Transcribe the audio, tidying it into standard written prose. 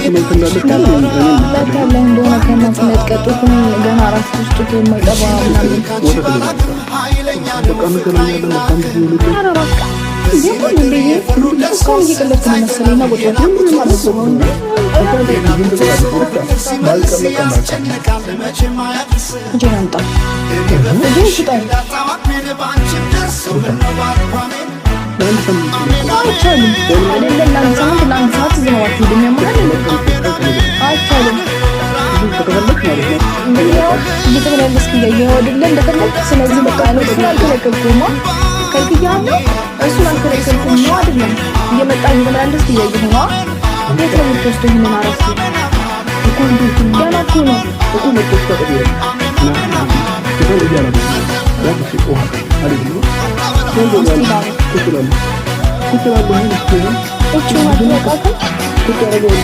መልስ እንዳለሽ ለታለህ እንደሆነ ከእናት ነጥቀህ ጡቱን ገና አራት ውስጥ ጡት የማይጠባ ምናምን። ወተት ልጠጣ። በቃ እንገናኛለን። መልካም ጊዜ ይሁንልህ። ኧረ እባክህ እንዴ! እንዴ! እስካሁን እየቀለድክ ነው መሰለኝ። እና ቁጭ በል። ምንም አላስበው እንዴ? እጄን አምጣ፣ እጄን ስጠኝ። ለአንድ ሳምንት አይቻልም። አይደለም ለአንድ ሳምንት፣ ለአንድ ሰዓት እዚህ ነው አትሄድም። ያማል። አይቻልም። ከፈለክ ማለት ነው። እንግዲህ ያው እየተመላለስክ እያየኸው አይደለ እንደፈለግክ። ስለዚህ በቃ ነው እሱን አልከለከልኩም። ከልክያለሁ። እሱን አልከለከልኩም ነው አይደለም። እየመጣ እየተመላለስክ እያየኸው ነው። የት ነው የምትወስደው ይህንን አረፍት? እኮ እንዴት ገና እኮ ነው። እኮ መጥተሽ ታጠቢያለሽ። ቁጭ እላለሁ። ቁጭ እላለሁ። እቺ ማትበቃትም። ቁጭ አደረገዋለሁ።